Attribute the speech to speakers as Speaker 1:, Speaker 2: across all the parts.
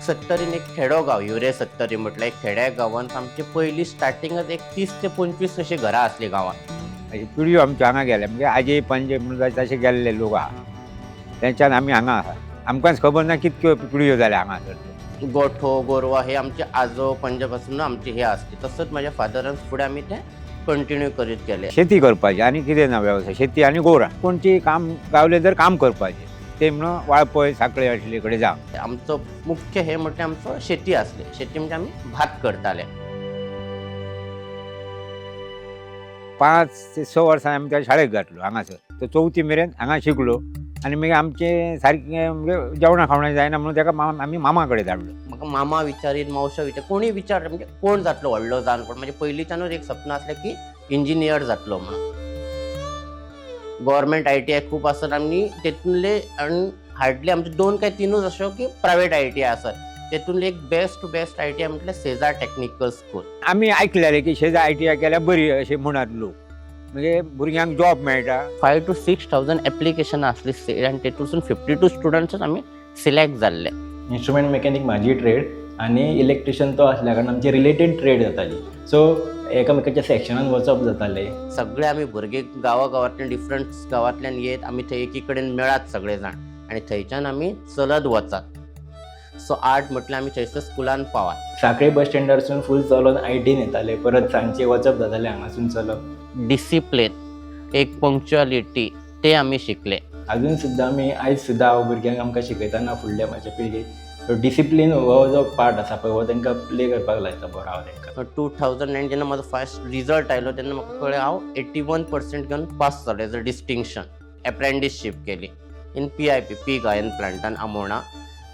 Speaker 1: सत्तरीन एक खेडो गांव, हिवरे सत्तरी म्हटल्यार एक खेड्या गांवांत आमचे पयलीं स्टार्टिंगच एक 30 ते 25 अशीं घरां आसलीं गांवांत.
Speaker 2: अशी पिढयो आमच्यो हांगा गेल्या, म्हणजे आजे पणजे म्हणून तशे गेल्ले लोक आहा. तेंच्यान आमी हांगा आहा. आमकांच खबर ना कितक्यो पिढयो जाल्या हांगासर.
Speaker 1: गोठो, गोरवां हे आमचे आजो पणजे पासून आमचे हे आसले. तसंच म्हाज्या फादरान फुडें आमी ते कंटिन्यू करीत गेले.
Speaker 2: शेती करपाची आनी कितें ना वेवसाय, शेती आनी गोवरां. कोणची काम गावलें तर काम करपाचें ते म्हणून वाळपय, सांखळे आशिल्ले कडेन जावं.
Speaker 1: आमचो मुख्य हे म्हटल्यार आमचो शेती आसली. शेती म्हणजे आमी भात करताले.
Speaker 2: 5 ते 6 वर्सां आमी त्या शाळेक घातलो हांगासर. तो चवथी मेरेन हांगा शिकलो आनी मागीर आमचें सारकें म्हणजे जेवणा खावणां जायना म्हणून ताका आमी मामा कडेन धाडलो.
Speaker 1: म्हाका मामा विचारीत, मावशा विचार, कोणूय विचार, म्हणजे कोण जातलो व्हडलो जावन कोण. म्हणजे पयलींच्यानूच एक सपन आसलें की इंजिनियर जातलो म्हणून. गव्हर्मेंट आयटीआय खूब आसत आनी तेतूंतले आनी हार्डली आमचे दोन काय तिनूच अश्यो की प्रायवेट आयटीआय आसत. तेतूंतले एक बेस्ट टू बेस्ट आयटीआय म्हटल्यार सेजा टेक्निकल स्कूल.
Speaker 2: आमी आयकलेलें की शेजा आयटीआय केल्यार बरी अशें म्हणत लोक, म्हणजे भुरग्यांक जॉब मेळटा.
Speaker 1: 5 टू 6 थावजंड एप्लिकेशनां आसली आनी तेतूंतसून 52 स्टुडंट्सूच आमी सिलेक्ट जाल्ले.
Speaker 3: इन्स्ट्रुमेंट मेकॅनीक म्हाजी ट्रेड आनी इलेक्ट्रिशियन तो आसल्या कारणान आमची रिलेटेड ट्रेड जाताली. सो एकामेकाच्या सेक्शनान वचप जातालें.
Speaker 1: सगळे आमी भुरगे गांवा गांवांतल्यान, डिफरंट गांवांतल्यान येत आमी थंय एकी कडेन मेळात सगळे जाण आनी थंयच्यान आमी चलत वचात. सो 8 म्हटल्यार आमी थंयसर स्कुलान पावात.
Speaker 3: सांखळे बस स्टँडारसून फूल चलोन आयटीन येताले, परत सांजचे वचप जातालें हांगासून चलप.
Speaker 1: डिसिप्लीन, एक पंक्च्युअलिटी ते आमी शिकले.
Speaker 3: अजून सुद्दां आमी, आयज सुद्दां हांव भुरग्यांक आमकां शिकयतना फुडल्या म्हाज्या पिळगेक डिसिप्लीन हो जो पार्ट आसा पळय, हो तांकां प्ले करपाक लायता बरो हांव तांकां.
Speaker 1: 2009 जेन्ना म्हाजो फर्स्ट रिजल्ट आयलो तेन्ना म्हाका कळ्ळें हांव 81% घेवन पास जालो एज अ डिस्टिंक्शन. एप्रेंडिसशीप केली इन पीआयपी, पीग आयर्न प्लांटान आमोणा.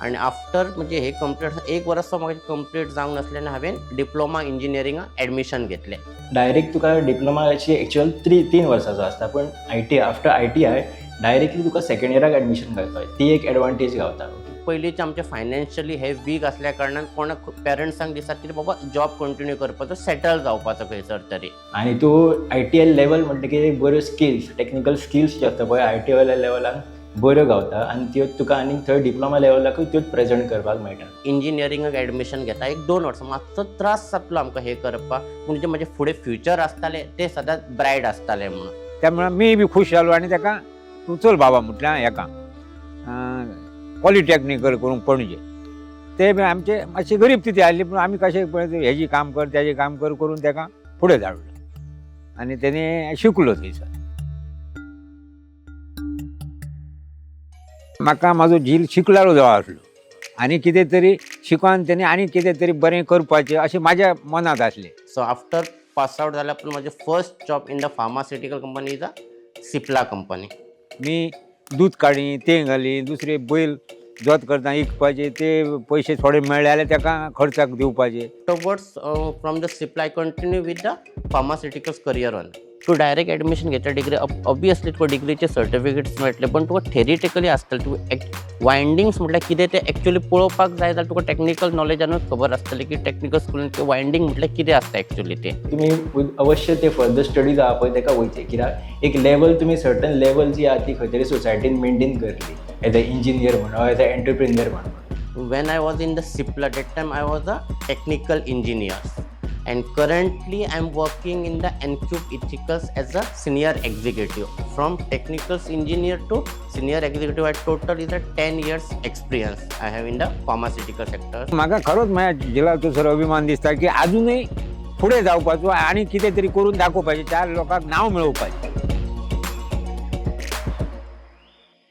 Speaker 1: आनी आफ्टर म्हणजे हे कंप्लीट एक वर्स म्हाका कंप्लीट जावंक नासलें आनी हांवें डिप्लोमा इंजिनियरिंगाक एडमिशन घेतलें.
Speaker 3: डायरेक्ट तुका डिप्लोमा अशी एक्चुअल 3 वर्साचो आसता, पूण I T after ITI directly तुका सेकंड इयराक एडमिशन गावता, ती एक एडवांटेज गावता.
Speaker 1: पयलींचे आमचे फायनान्शियली हे वीक असल्या कारणान कोणाक पेरंट्सांक दिसता की बाबा जॉब कंटिन्यू करपाचो, सेटल जावपाचो खंयसर तरी.
Speaker 3: आनी तूं आयटीआय लेवल म्हणटकीर एक बऱ्यो स्किल्स, टेक्निकल स्किल्स ज्यो आसता पळय, आयटीआय लेवलान बऱ्यो गावता आनी त्यो तुका आनीक थंय डिप्लोमा लेवलाकूय त्योच प्रेजेंट करपाक मेळटा.
Speaker 1: इंजिनियरिंगाक एडमिशन घेता एक दोन वर्सां मातसो त्रास जातलो आमकां हें करपाक, पूण जें म्हाजें फुडें फ्युचर आसतालें तें सदांच ब्रायट आसतालें म्हणून.
Speaker 2: त्यामुळे मी बी खूश जालो आनी ताका तूं चल बाबा म्हटलें हेका पॉलिटॅक्निकल करूंक पणजे. ते बी आमचे मातशी गरीब स्थिती आसली, पूण आमी कशें पळय हेजी काम कर, तेजें काम कर करून ताका फुडें धाडलो आनी तेणे शिकलो थंयसर. म्हाका म्हाजो झील शिकलालो जावो आसलो आनी कितें तरी शिकोन तेणी आनी कितें तरी बरें करपाचें अशें म्हाज्या मनांत आसलें.
Speaker 1: सो आफ्टर पास आउट जाल्या पण म्हजें first job in the pharmaceutical company is a Cipla company.
Speaker 2: मी दूद काडी ते घाली, दुसरे बैल जोत करता इकपाचे, ते पयशे थोडे मेळ्ळे जाल्यार ताका खर्चाक दिवपाचे.
Speaker 1: Afterwards from the Cipla I continue with the pharmaceuticals career on. तूं डायरेक्ट एडमिशन घेता डिग्री, ऑब्वियसली तुका डिग्रीचे सर्टिफिकेट्स मेळटले, पण तुका थेरिटिकली आसतलें. तूं वायंडिंग्स म्हटल्यार कितें तें एक्चुअली पळोवपाक जाय जाल्यार तुका टॅक्निकल नॉलेजानूच खबर आसतलें की टॅक्निकल स्कुलान वायंडींग म्हटल्यार कितें आसता एक्चुअली तें.
Speaker 3: तुमी अवश्य ते फर्दर स्टडीज आहा पळय ताका वयचें, कित्याक एक लेवल तुमी सर्टन लेवल जी आहा ती खंय तरी सोसायटीन मेनटेन करतली एज अ इंजिनियर म्हणून, एज अ एंटरप्रिन्यर म्हणून.
Speaker 1: When I was in the Cipla, that time I was a technical engineer, and currently I am working in the Encube Ethicals as a senior executive. From technical engineer to senior executive, I total is a 10 years experience I have in the pharmaceutical sector.
Speaker 2: म्हाका खरोच म्हाज्या झिलाचो sir अभिमान दिसता की आजुनूय फुडें जावपाचो आनी कितें तरी करून दाखोवपाचें, चार लोकांक नांव मेळोवपाचें.